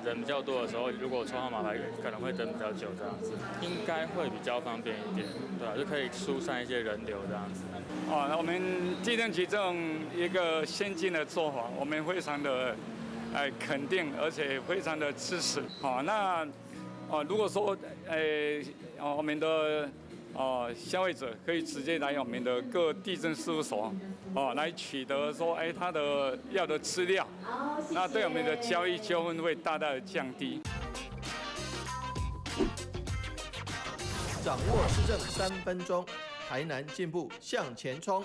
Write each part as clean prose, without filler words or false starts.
人比較多的時候，如果抽號碼牌可能會等比較久，這樣子應該會比較方便一點，對吧？就可以疏散一些人流這樣子。哦，我們地政局這種一個先進的做法，我們非常的肯定，而且非常的支持。好，那哦，如果說我們的消費者可以直接來我們的各地政事務所哦，來取得說他的要的資料，那對我們的交易糾紛會大大的降低。掌握市政三分鐘，台南進步向前衝。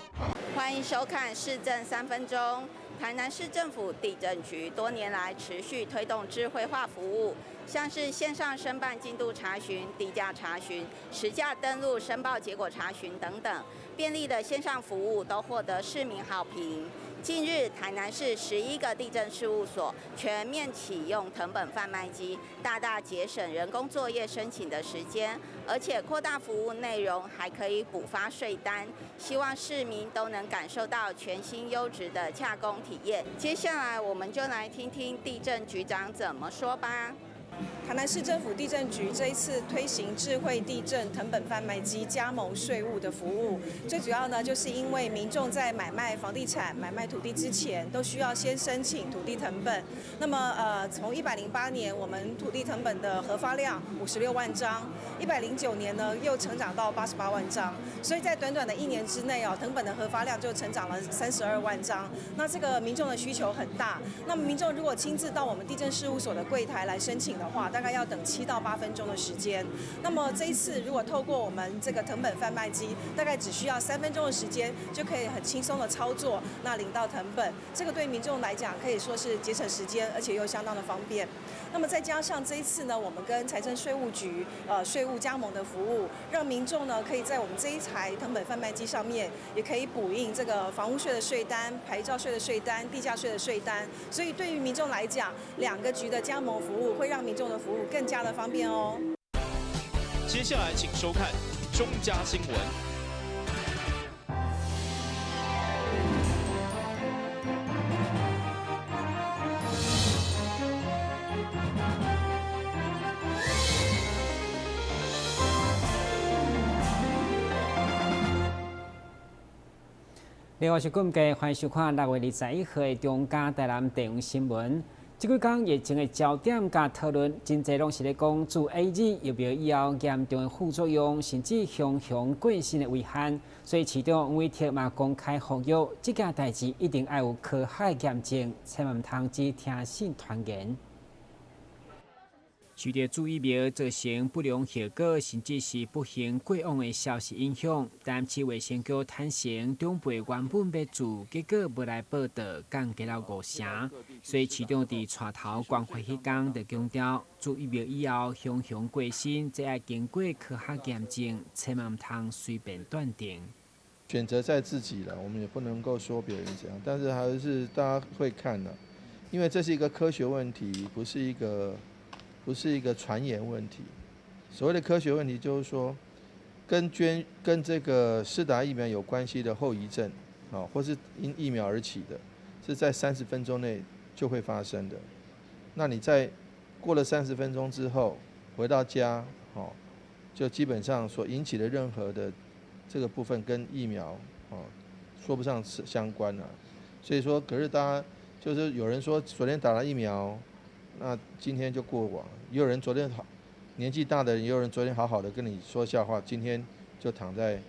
歡迎收看市政三分鐘。台南市政府地政局多年來持續推動智慧化服務，像是線上申辦進度查詢、地價查詢、實價登錄申報結果查詢等等，便利的線上服務都獲得市民好評。近日，台南市11個地政事務所全面啟用謄本販賣機，大大節省人工作業申請的時間，而且擴大服務內容，還可以補發稅單。希望市民都能感受到全新優質的洽公體驗。接下來，我們就來聽聽地政局長怎麼說吧。台南市政府地政局這一次推行智慧地政謄本販賣機加盟稅務的服務，最主要呢，就是因為民眾在買賣房地產、買賣土地之前，都需要先申請土地謄本。那麼，從108年我們土地謄本的核發量56萬張，109年呢又成長到88萬張，所以在短短的一年之內哦，謄本的核發量就成長了32萬張。那這個民眾的需求很大。那麼民眾如果親自到我們地政事務所的櫃台來申請的話，大概要等7到8分鐘的時間。那麼這一次如果透過我們這個謄本販賣機，大概只需要3分鐘的時間，就可以很輕鬆的操作，那領到謄本。這個對民眾來講可以說是節省時間，而且又相當的方便。那麼再加上這一次呢，我們跟財政稅務局稅務加盟的服務，讓民眾呢可以在我們這一台謄本販賣機上面，也可以補印這個房屋稅的稅單、牌照稅的稅單、地價稅的稅單。所以對於民眾來講，兩個局的加盟服務會讓民眾的服務更加的方便哦。接下來請收看中嘉新聞。另外是今日歡迎收看6月21號的中嘉台南地方新聞。這幾工疫情的焦點佮討論，真濟攏是咧講注 AZ 疫苗以後嚴重的副作用，甚至雄雄過身的遺憾。所以市長黃偉哲嘛公開呼籲，這件代誌一定愛有科學驗證，千萬毋通只聽信傳言。受著注疫苗造成不良後果，甚至是不幸過往的消息影響，台南市衛生局坦承，長輩原本欲注，結果無來報到，降低了五成。所以市長佇帶頭關懷彼工就強調，注疫苗以後雄雄過身，這愛經過科學驗證，千萬毋通隨便斷定。選擇在自己了，我們也不能夠說別人怎樣，但是還是大家會看的，因為這是一個科學問題，不是一個傳言問題。所謂的科學問題，就是說，跟這個施打疫苗有關係的後遺症，啊，或是因疫苗而起的，是在三十分鐘內就會發生的。那你在過了三十分鐘之後回到家，哦，就基本上所引起的任何的這個部分跟疫苗，哦，說不上是相關了。所以說，可是大家就是有人說昨天打了疫苗，那今天就過往，也有人昨天好，年紀大的人，也有人昨天好好的跟你說笑話，今天就躺在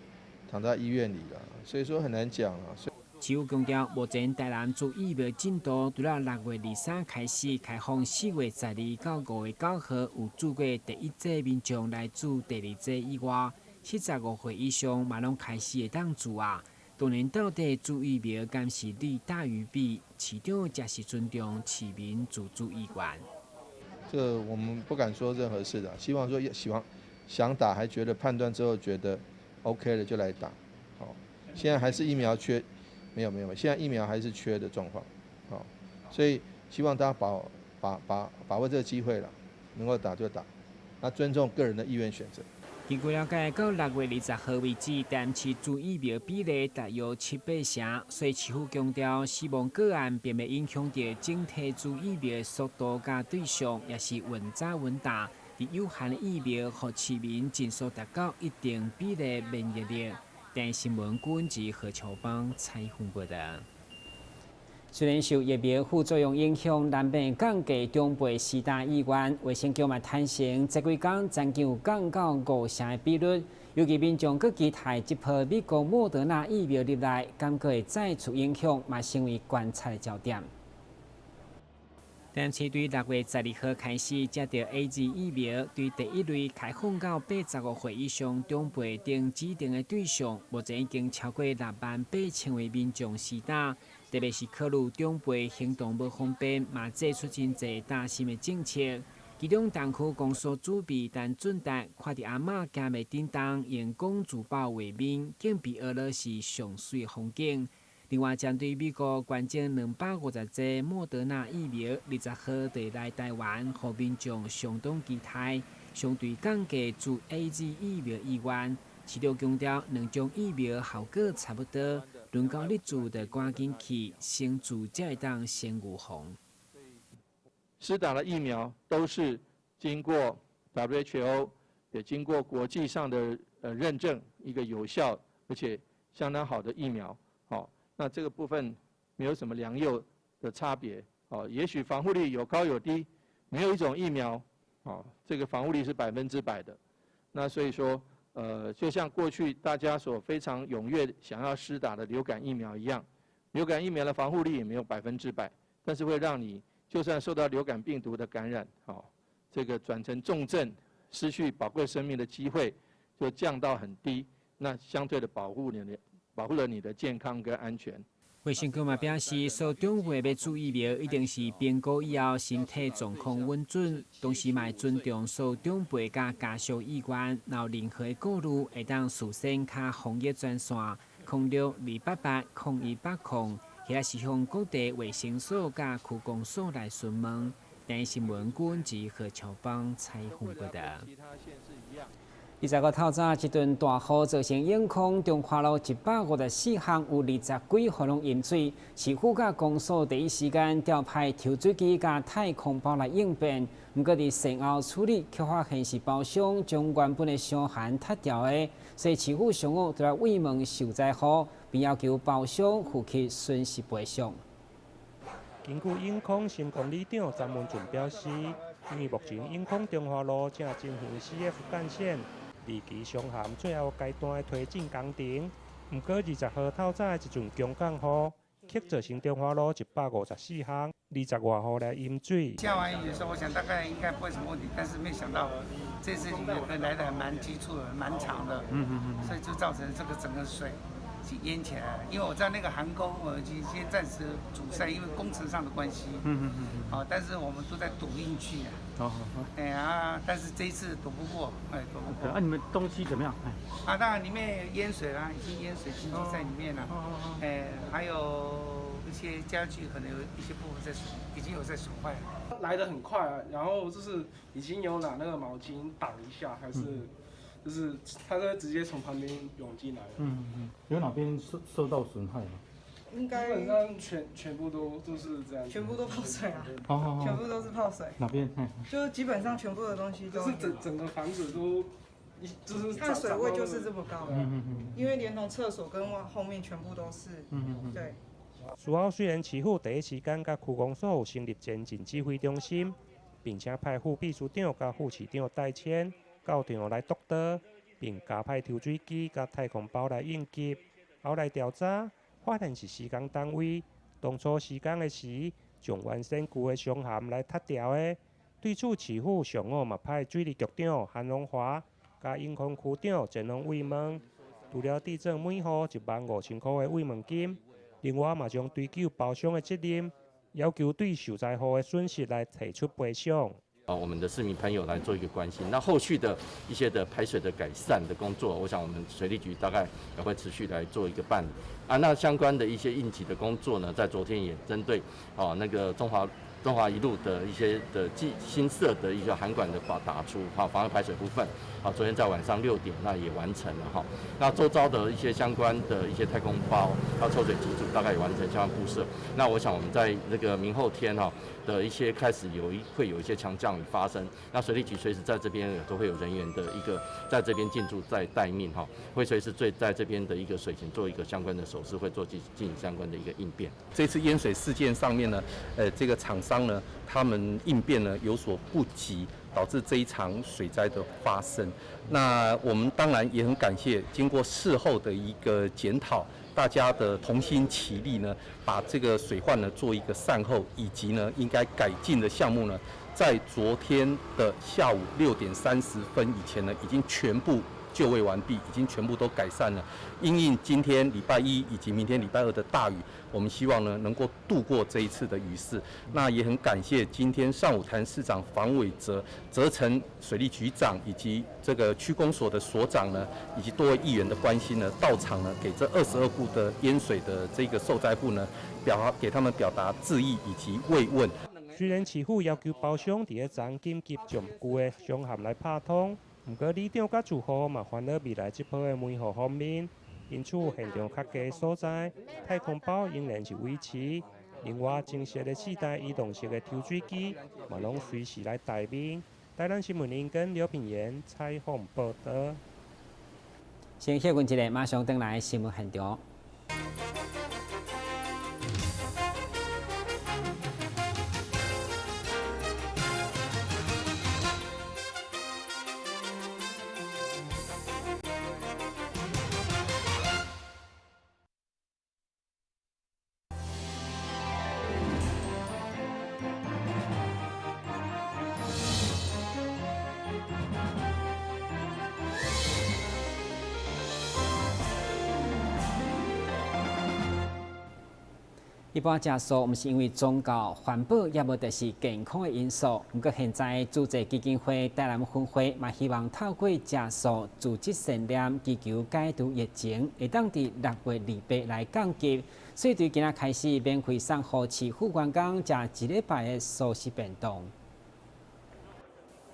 醫院裡了，所以說很難講啊。市府強調，目前台南注疫苗進度，除了6月23開始開放，4月12到5月9號有注過第一劑民眾來注第二劑以外，75歲以上嘛攏開始會當注啊。當然，到底注疫苗敢是利大於弊，市長才是尊重市民自主意願。這我們不敢說任何事的，希望說希望想打，還覺得判斷之後覺得 OK 了就來打。好，現在還是疫苗缺，沒有沒有，現在疫苗還是缺的狀況。好，所以希望大家把握這個機會了，能夠打就打，那尊重個人的意願選擇。根據了解，到6月20號為止，台南市注疫苗比例大約七八成，所以市府強調死亡個案並袂影響著整體注疫苗的速度佮對象，也是穩紮穩打，佇有限的疫苗，予市民盡速達到一定比例免疫力。電視新聞郭文吉何秋芳採訪報導。雖然受疫苗副作用影響，難免降低長輩施打意願。衛生局嘛坦承，這幾工曾經有降到五成的比率。尤其民眾閣期待這波美國莫德納疫苗入來，感覺會再次影響，嘛成為觀察的焦點。但是對6月12號開始接著 AZ 疫苗，對第一類開放到85歲以上長輩等指定的對象，目前已經超過6萬8千位民眾施打。特別是考慮長輩行動無方便，嘛祭出真濟擔心的政策。其中，東區公所主秘陳俊達看著阿嬤行袂振動，用公主抱畫面，更比俄羅是上媠風景。另外，針對美國捐贈250劑莫德納疫苗，20號就來台灣，予民眾相當期待。相對降低注 AZ 疫苗意願，市長強調兩種疫苗效果差不多，輪到你注就趕緊去，先注才會當先預防。施打的疫苗都是經過 WHO，也經過國際上的認證，一個有效而且相當好的疫苗。好，那這個部分沒有什麼良莠的差別。哦，也許防護力有高有低，沒有一種疫苗，哦，這個防護力是100%的。那所以說，就像過去大家所非常踴躍想要施打的流感疫苗一樣，流感疫苗的防護力也沒有100%，但是會讓你就算受到流感病毒的感染，哦，這個轉成重症、失去寶貴生命的機會就降到很低，那相對的保護你的，保護了你的健康跟安全。衛生局嘛表示，所有長輩欲注疫苗，一定是評估以後身體狀況穩準，同時嘛會尊重所有長輩佮家屬意願，若有任何顧慮，會當事先敲防疫專線06-288-0180，或者是向各地衛生所佮區公所來詢問。電視新聞郭文吉何秋芳採訪報導。20號透早，一陣大雨造成永康中華路154巷有20幾戶攏淹水，市府佮公所第一時間調派抽水機佮太空包來應變。毋過佇善後處理，卻發現是包商將原本的箱涵拆掉的，所以市府上午就來慰問受災戶，並要求包商負起損失賠償。根據永康新光里長張文俊表示，因為目前永康中華路正進行 CF 幹線二期箱涵最後階段的推進工程，毋過20號透早的一陣強降雨，卻造成中華路154巷20外戶來淹水。下完雨的時候，我想大概應該不會什麼問題，但是沒想到這次雨來得還蠻急促的，蠻長的，所以就造成這個整個水淹起來。因為我在那個涵溝，我已經先暫時阻塞，因為工程上的關係。好，但是我們都在堵進去啊。好好好。哎呀，但是這一次躲不過，哎，躲不過。啊，你們東西怎麼樣？啊，當然裡面淹水啦，已經淹水進去在裡面了。哦哦。哎，還有一些家具可能有一些部分在損，已經有在損壞了。來得很快啊，然後就是已經有拿那個毛巾擋一下，還是就是它就直接從旁邊湧進來了。有哪邊受到損害嗎？應該基本上全部都是這樣。全部都泡水啊！全部都是泡水。哪邊？就基本上全部的東西都。就是整整個房子都，就是。它水位就是這麼高。因為連同廁所跟後面全部都是。對。事後雖然市府第一時間佮區公所有成立前進指揮中心，並且派副秘書長佮副市長代簽到場來督導，並加派抽水機佮太空包來應急。後來調查，發現是施工單位當初施工的時，將原先舊的箱涵來拆掉的。對此，市府上午嘛派水利局長韓榮華佮永康區長前往慰問，除了致贈每戶15,000箍的慰問金，另外嘛將追究包商的責任，要求對受災戶的損失來提出賠償。啊，我們的市民朋友來做一個關心。那後續的一些的排水的改善的工作，我想我們水利局大概也會持續來做一個辦理。啊，那相關的一些應急的工作呢，在昨天也針對啊那個中華中華一路的一些的新設的一個涵管的把打出，好，防洪排水部分，好，昨天在晚上6點那也完成了哈。那周遭的一些相關的一些太空包，還有抽水機組大概也完成相關布設。那我想我們在那個明後天哈的一些開始會有一些強降雨發生，那水利局隨時在這邊都會有人員的一個在這邊進駐在待命哈，會隨時在這邊的一個水情做一個相關的手勢，會做進行相關的一個應變。這次淹水事件上面呢，這個廠商呢，他們應變呢有所不及，導致這一場水災的發生。那我們當然也很感謝，經過事後的一個檢討，大家的同心齊力呢，把這個水患呢做一個善後，以及呢應該改進的項目呢，在昨天的下午6點30分以前呢，已經全部就位完畢，已經全部都改善了。因應今天禮拜一以及明天禮拜二的大雨，我們希望呢能夠度過這一次的雨勢。那也很感謝今天上午台南市長房偉哲責成水利局長以及這個區公所的所長呢，以及多位議員的關心呢，到場呢給這22戶的淹水的這個受災戶呢，給他們表達致意以及慰問。雖然市府要求包商佇咧昨緊急將舊的箱涵來拍通，毋過里長佮住戶嘛煩惱未來這波的梅雨方面，因此現場較低所在，太空包仍然是維持。另外，增設的4台移動式的抽水機嘛，攏隨時來待命。台南新聞林跟劉品言採訪報道。先歇睏一下，馬上轉來新聞現場。一般食素，毋是因為宗教、環保，也無就是健康的因素。毋過現在慈濟基金會台南分會嘛，希望透過食素、組織善念，祈求解除疫情，會當佇6月28來降級。所以對今仔開始免費送予市府員工食一禮拜的素食便當。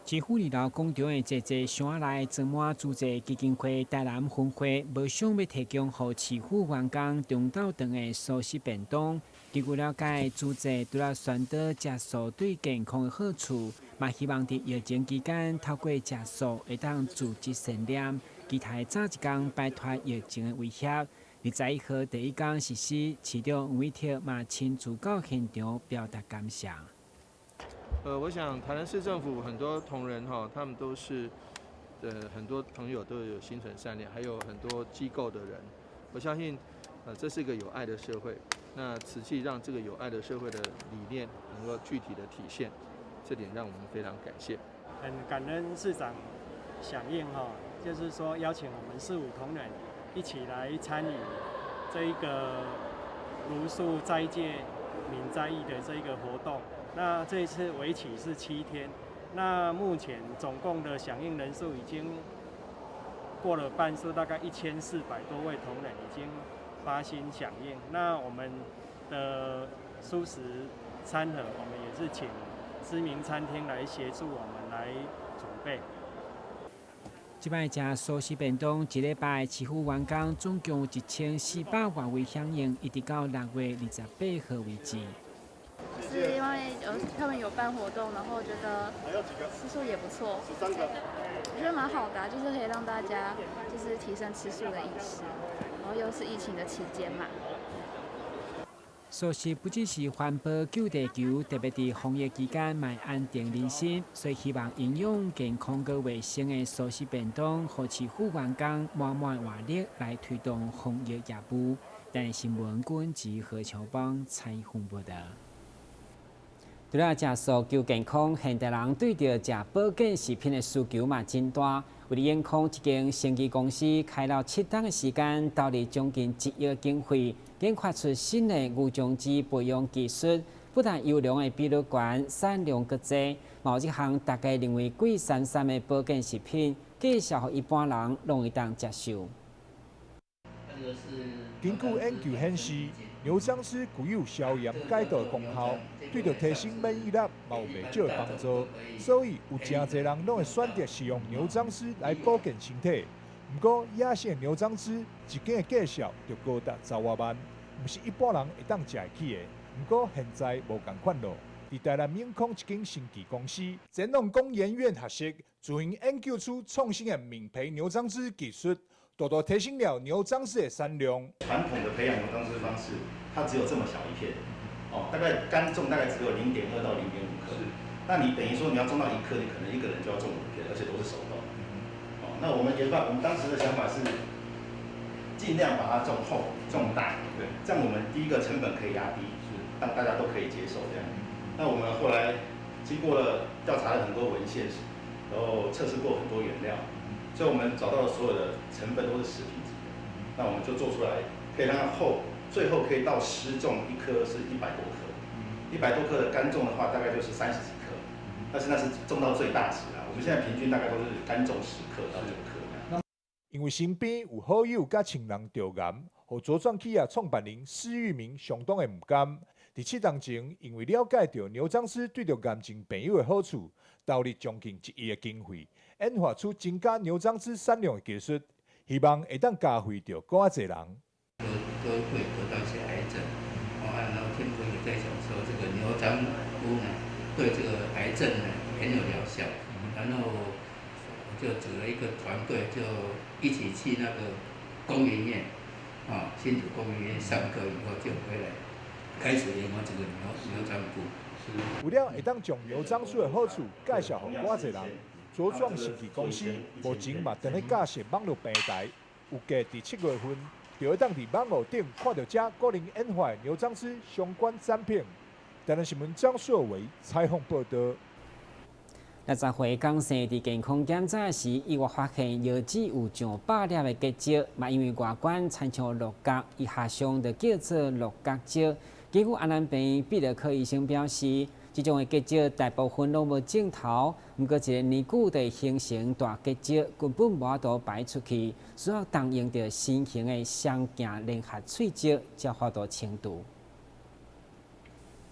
市府2樓廣場的濟濟箱內裝滿慈濟基金會台南分會無償欲提供予市府員工中晝頓的素食便當。根據了解，慈濟除了宣導食素對健康的好處，嘛希望佇疫情期間透過食素會當組織善念，期待早一工擺脫疫情的威脅。21號第一工實施，市長黃偉哲嘛親自到現場表達感謝。我想台南市政府很多同仁哈，他們都是，很多朋友都有心存善念，還有很多機構的人，我相信，這是一個有愛的社會。那慈濟讓這個有愛的社會的理念能夠具體的體現，這點讓我們非常感謝。很感恩市長響應哈，就是說邀請我們市府同仁一起來參與這一個茹素齋戒免災疫的這一個活動。那這一次為期是7天，那目前總共的響應人數已經過了半數，大概1400多位同仁已經發心響應。那我們的蔬食餐盒，我們也是請知名餐廳來協助我們來準備。這擺食素食便當，一禮拜市府員工總共有1400多位響應，一直到6月28號為止。是因為有他們有辦活動，然後覺得吃素也不錯，我覺得蠻好的，就是可以讓大家就是提升吃素的意識，然後又是疫情的期間嘛。素食不只是環保救地球，特別佇防疫期間嘛安定人心，所以希望營養健康閣衛生的素食便當，予市府員工滿滿活力來推動防疫業務。台視新聞君及何秋邦採訪報道。除了食素求健康，現代人對著食保健食品的需求嘛真大。為了健康，這間生技公司開了7冬的時間，投入將近1億經費，研發出新的牛樟芝培養技術，不但優良的比率懸，產量閣濟，嘛有這項大家認為貴三三的保健食品，介紹予一般人攏會當接受。根據研究顯示，牛樟絲具有消炎解毒的功效，對著提升免疫力嘛有袂少的幫助，所以有誠濟人攏會選擇使用牛樟絲來保健身體。毋過野生的牛樟絲一斤的價數就高達十外萬，毋是一般人會當食會起的。毋過現在無仝款囉，佇台南永康一間生技公司前往工研院學習，自行研究出創新的敏培牛樟芝技術，大大提升了牛樟絲的產量。傳統的培養牛樟芝方式，它只有這麼小一片，哦，大概乾重大概只有0.2到0.5克。那你等於說你要種到1克，你可能一個人就要種5片，而且都是手動。哦，那我們研發，我們當時的想法是，盡量把它種厚、種大，對，這樣我們第一個成本可以壓低，是讓大家都可以接受這樣。那我們後來經過了調查了很多文獻，然後測試過很多原料，所以我們找到的所有的成分都是食品級的。那我們就做出來，可以讓它厚，最後可以到失重一顆是100多克，100多克的乾重的話，大概就是30幾克，但是那是種到最大值啦。我們現在平均大概都是乾重10克到9克。因為身邊有好友佮親人著癌，予茁壯企業創辦人施玉明相當的毋甘。佇7年前，因為了解著牛樟絲對著癌症病友的好處，投入將近1億的經費，研發出增加牛樟絲產量的技術，希望會當加惠著閣較濟人。都會得到一些癌症，然後聽朋友在講說，這個牛樟菇呢，對這個癌症呢很有療效，然後我就組了一個團隊，就一起去那個工研院，啊，新竹工研院上課以後就回來，開始研發這個牛樟菇。為了會當將牛樟素的好處介紹予偌濟人，茁壯生技公司目前嘛正咧架設網路平台，預計佇7月份就會當佇網路頂看著遮個人研發的牛樟絲相關產品。台南新聞張碩偉採訪報導。60歲港生佇健康檢查時，意外發現腰子有上百粒的結石，嘛因為外觀親像鹿角，醫學上就叫做鹿角石。根據安南病院泌尿科醫生表示，這種的結石大部分攏無症頭，毋過一个年久就會形成大結石，根本無法度排出去，需要動用著新型的雙鏡聯合碎石，才法度清除。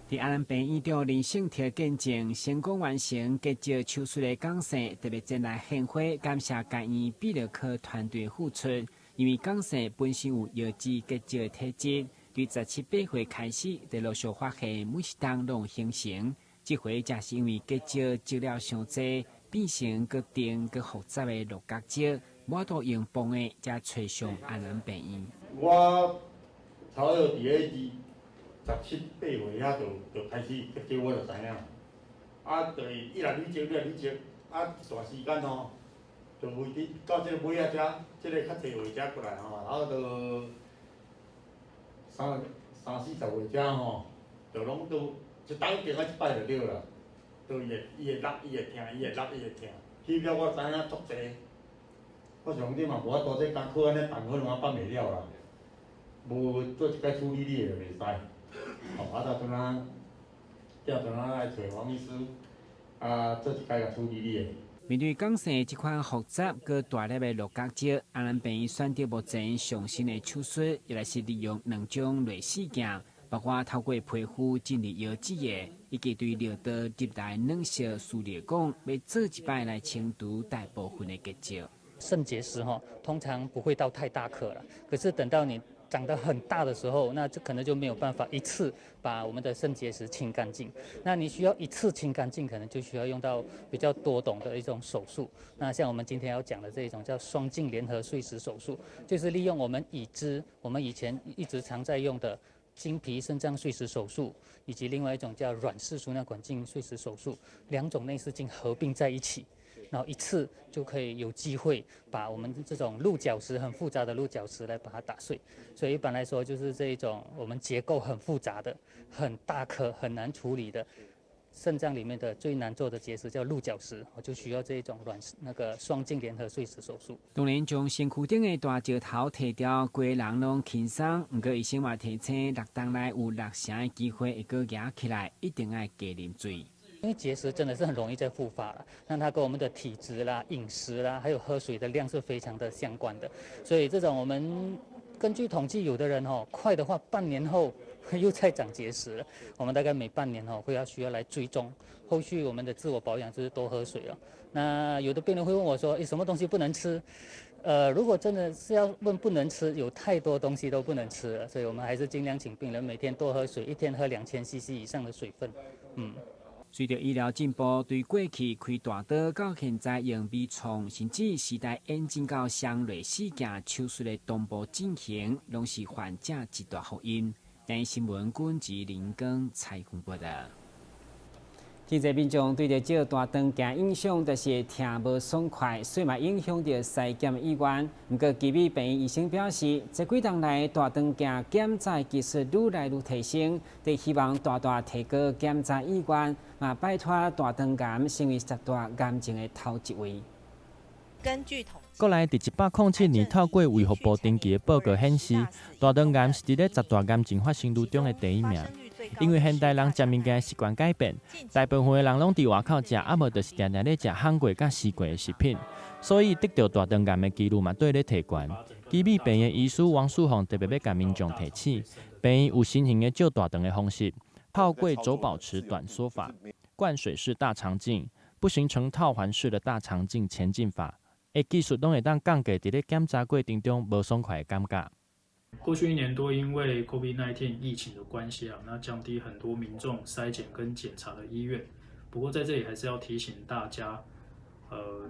佇安南病院長林勝哲見證成功完成結石手術的港生，特別前來獻花，感謝該院泌尿科團隊付出。因為港生本身有腰子結石的體質，對17、8歲開始，就陸續發現每一冬攏有形成。這回正是因為結石積了傷濟，變成閣重閣複雜的鹿角石，無法度用泵的，才揣上安南病院。我差不多佇咧27、8歲遐就開始結石，我就知影。啊，就是越來愈積，愈來愈積，啊，一段時間吼，就維持到這個尾仔遮，這个較濟歲遮過來吼，然後就30、40歲遮吼，就攏都一冬定啊一擺就對啦，就伊會落，伊會疼，伊會落，伊會疼。彼了我知影足濟，我想你嘛無法度這工課按呢重可能我放袂了啦，無做一擺處理你會袂使。吼，啊，就陣仔，叫陣仔來揣黃醫師，啊，做一擺共處理你的。面對港生這款複雜閣大粒的鹿角石，安南病院選擇目前上新的手術，也來是利用兩種內視鏡，包括透過皮膚進入腰子的，以及對尿道入來軟式輸尿管，欲做一擺來清除大部分的結石。腎結石吼，通常不會到太大顆了，可是等到你長得很大的時候，那這可能就沒有辦法一次把我們的腎結石清乾淨。那你需要一次清乾淨，可能就需要用到比較多種的一種手術。那像我們今天要講的這種叫雙鏡聯合碎石手術，就是利用我們已知、我們以前一直常在用的經皮腎臟碎石手術，以及另外一種叫軟式輸尿管鏡碎石手術，兩種內視鏡合併在一起。然後一次就可以有機會把我們這種鹿角石很複雜的鹿角石來把它打碎，所以一般來說就是這一種我們結構很複雜的、很大顆、很難處理的腎臟裡面的最難做的結石叫鹿角石，我就需要這一種軟那個雙鏡聯合碎石手術。當然，將身軀頂的大石頭提掉，規人攏輕鬆。毋過醫生嘛提醒，6冬內有6成的機會會閣夯起來，一定愛加啉水。因為結石真的是很容易再復發了，那它跟我們的體質啦、飲食啦，還有喝水的量是非常的相關的。所以這種我們根據統計，有的人哦，快的話半年後又再長結石了。我們大概每半年吼會要需要來追蹤。後續我們的自我保養就是多喝水了。那有的病人會問我說：“誒，什麼東西不能吃？”如果真的是要問不能吃，有太多東西都不能吃了，所以我們還是盡量請病人每天多喝水，一天喝2000 cc 以上的水分。隨著醫療進步，對過去開大刀到現在用微創，甚至時代演進到雙內視鏡手術的同步進行，攏是患者一大福音。台視新聞軍吉林光採訪報導。真濟民眾對著這大腸鏡影響，就是疼無爽快，所以嘛影響著篩檢意願。毋過，奇美病院醫生表示，這幾冬來大腸鏡檢查技術愈來愈提升，佇希望大大提高檢查意願，嘛擺脫大腸癌成為十大癌症的頭一位。根據統國內佇107年透過衛福部登記的報告顯示，大腸癌是佇咧十大癌症發生率中的第一名。因為現代人食物件的習慣改變，大部分的人攏佇外口食，啊無就是定定咧食烘過佮時過的食品，所以得著大腸癌的幾率嘛綴咧提懸。奇美病院醫師王樹鳳特別欲共民眾提醒，病院有新型的照大腸的方式，透過肘保持短縮法、灌水式大腸鏡、不形成套環式的大腸鏡前進法，的技術攏會當降低佇咧檢查過程中無爽快的感覺。過去一年多，因為 COVID-19 疫情的關係啊，那降低很多民眾篩檢跟檢查的意願。不過在這裡還是要提醒大家，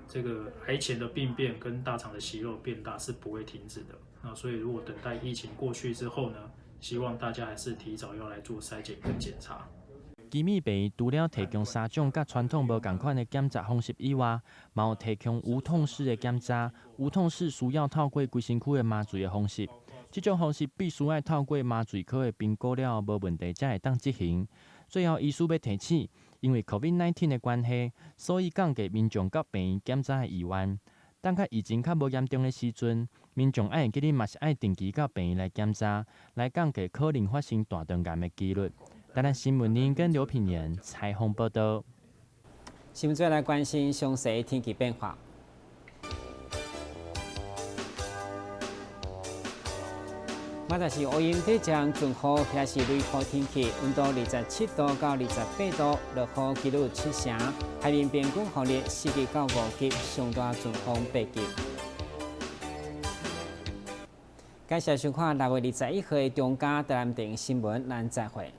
這個癌前的病變跟大腸的息肉變大是不會停止的。那所以如果等待疫情過去之後呢，希望大家還是提早要來做篩檢跟檢查。奇美病院除了提供三種佮傳統無仝款的檢查方式以外，嘛有提供無痛式的檢查。無痛式需要透過規身軀的麻醉的方式，這種方式必須愛透過麻醉科的評估了後無問題，才會當執行。最後，醫師欲提醒，因為 COVID-19 的關係，所以降低民眾到病院檢查的意願。等較疫情較無嚴重的時陣，民眾愛會記得嘛是愛定期到病院來檢查，來降低可能發生大腸癌的幾率。台南新聞林跟劉品言採訪報道。新聞再來關心詳細天氣變化。嘛就是烏雲底將陣雨，抑是雷雨天氣，溫度27度到28度，落雨幾率七成，海面平均風力4級到5級，上大陣風8級。感謝收看6月21號的中嘉台南電視新聞，咱再會。